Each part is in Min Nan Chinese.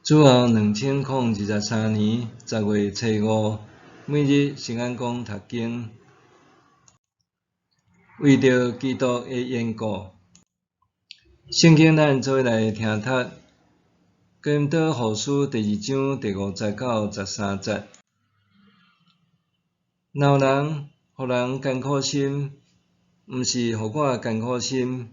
主後2023年10月初五，每日聖安講讀經，為著基督的緣故。聖經咱做伙來聽讀，哥林多後書第二章第五節到十三節。若有人予人艱苦心，毋是予我艱苦心，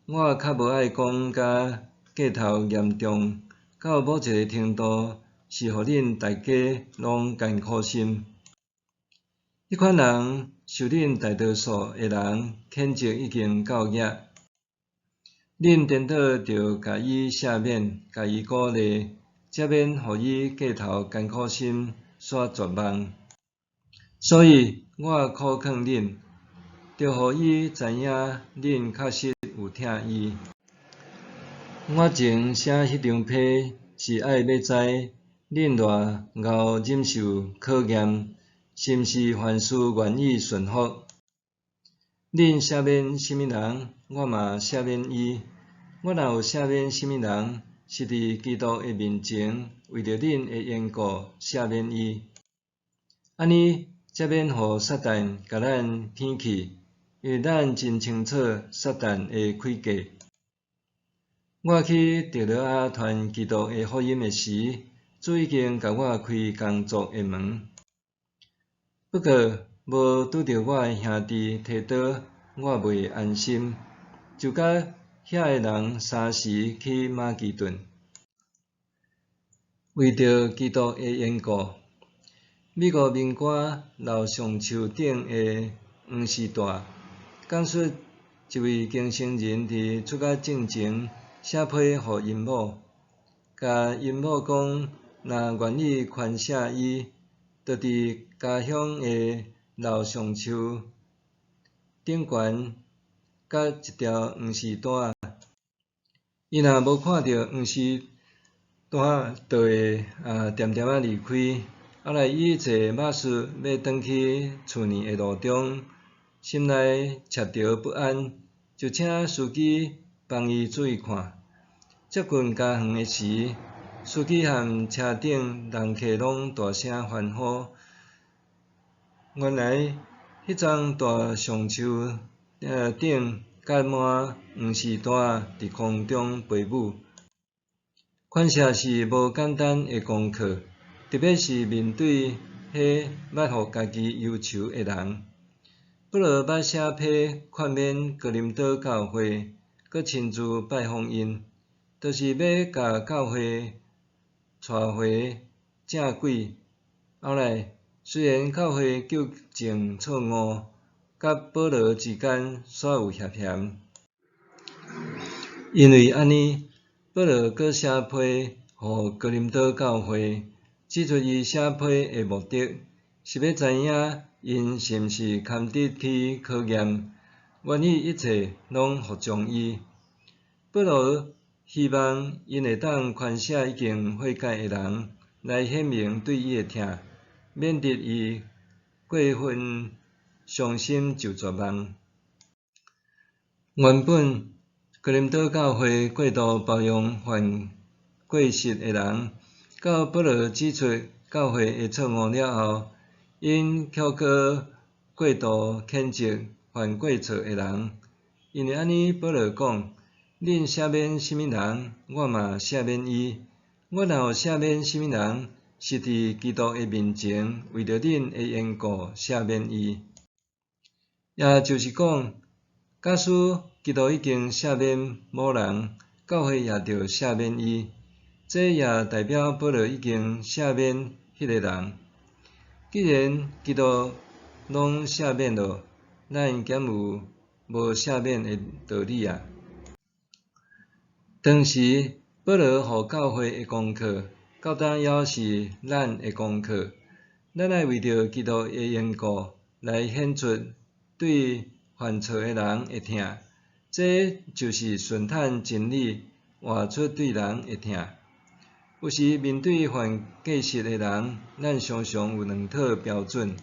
我較無愛講甲過頭嚴重，到某一个程度，是予恁大家攏艱苦心。彼款人受恁大多數的人譴責已經夠額，恁顛倒著共伊赦免，共伊鼓勵，才免予伊過頭艱苦心，煞絕望。所以我苦勸恁，著予伊知影恁確實有疼伊。我前寫彼張批是愛欲知恁偌𠢕忍受考驗，是毋是凡事願意順服？恁赦免啥物人，我嘛赦免伊。我若有赦免啥物人，是佇基督的面前，為著恁的緣故赦免伊。按呢，才免予撒旦共咱騙去，因為咱真清楚撒旦的詭計。我去特羅亞傳基督的福音的時，主已經共我開工作的門。不過，無拄著我的兄弟提多，我袂安心，就佮遐个人相時去馬其頓。為著基督的緣故，美國民歌樓橡樹頂的黃絲帶，講述一位更生人佇出獄進前寫批予𪜶某，共𪜶某講，若願意寬赦伊，就佇家鄉的樓橡樹頂懸結一條黃絲帶。伊若無看著黃絲帶，就會恬恬仔離開。後來伊坐馬術欲轉去厝呢的路中，心內捙著不安，就請司機幫伊注意看。接近家園的時，司機和車頂人客攏大聲歡呼。原來，彼叢大橡樹頂結滿黃絲帶佇空中飛舞。寬赦是無簡單的功課，特別是面對彼捌予家己憂愁的人。保羅捌寫批勸勉哥林多教會，閣親自拜訪𪜶，就是欲共教會帶回正軌。後來，雖然教會糾正錯誤，佮保羅之間煞有嫌嫌。因為按呢，保羅閣寫批予哥林多教會，指出伊寫批的目的，是欲知影𪜶是毋是堪得起考驗，願意一切攏服從伊。保羅希望𪜶會當寬赦已經悔改的人，來顯明對伊的疼，免得伊過分傷心就絕望。原本哥林多教會過度包容犯過失的人，到保羅指出教會的錯誤了後，𪜶卻閣過度譴責犯過錯的人。因為按呢，保羅講：恁赦免啥物人，我嘛赦免伊。我若有赦免啥物人，是佇基督的面前，為著恁的緣故赦免伊。也就是講，假使基督已經赦免某人，教會也著赦免伊。這也代表保羅已經赦免彼个人。既然基督攏赦免了，咱敢有無赦免的道理啊？當時保羅予教會的功課，到今猶是咱的功課。咱愛為著基督的緣故，來顯出對犯錯的人的疼。這就是順趁真理，活出對人的疼。有時面對犯過失的人，咱常常有兩套標準。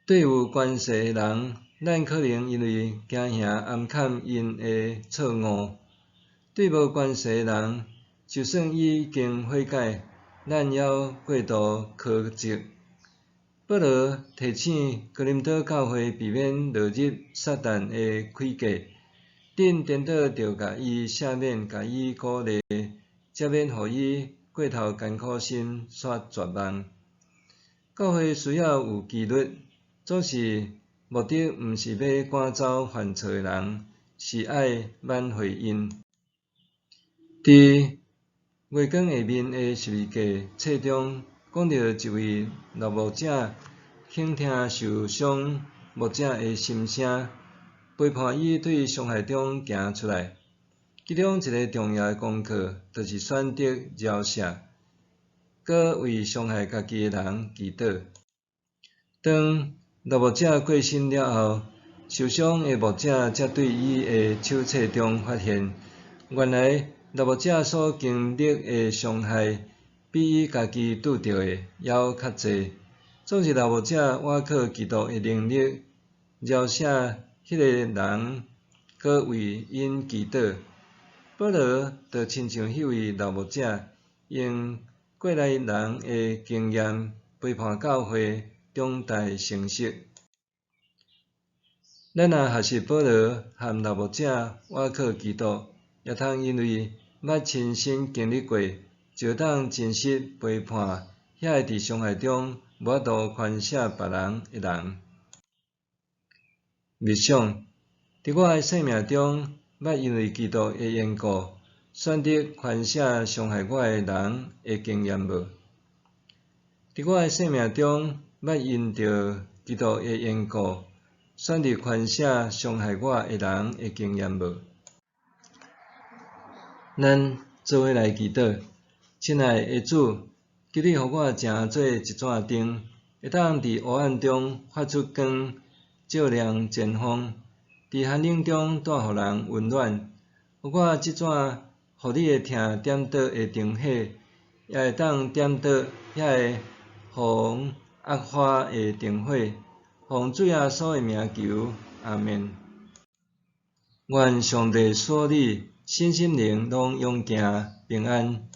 對有權勢的人，咱可能因為驚嚇暗崁𪜶的錯誤；對無權勢的人，就算伊已經悔改，咱猶過度苛責。保羅提醒哥林多教會避免落入撒旦的詭計，恁顛倒著共伊赦免，共伊鼓勵，才免予伊過頭艱苦心煞絕望。教會需要有紀律，總是目的毋是欲趕走犯錯的人，是愛挽回𪜶。佇月光下面的十字架冊中，講著一位老牧者傾聽受傷牧者的心聲，陪伴伊對傷害中行出來。其中一个重要的功課，就是選擇饒赦，閣為傷害家己的人祈禱。當老牧者過身了後，受傷的牧者才對伊的手冊中發現，原來老牧者所經歷的傷害，比伊家己拄著的猶較濟。總是老牧者倚靠基督的能力，饒赦彼个人，閣為𪜶祈禱。保羅就親像彼位老牧者，用過來人的經驗陪伴教會長大成熟。咱若學習保羅和老牧者倚靠基督，也通因為捌親身經歷過，就會當真實陪伴遐个佇傷害中無法度寬赦別人的人。默想，佇我的生命中，捌因為基督的緣故，選擇寬赦傷害我的人的經驗無？佇我的生命中，捌因著基督的緣故，選擇寬赦傷害我的人的經驗無？咱做伙來祈禱，親愛的主，求你予我成做一盞燈，會當佇黑暗中發出光，照亮前方；佇寒冷中帶予人溫暖。予我這盞予你的疼點著的燈火，也會當點著遐個予人壓花的燈火。奉主耶穌的名求，阿們。願上帝賜你身心靈攏勇健平安。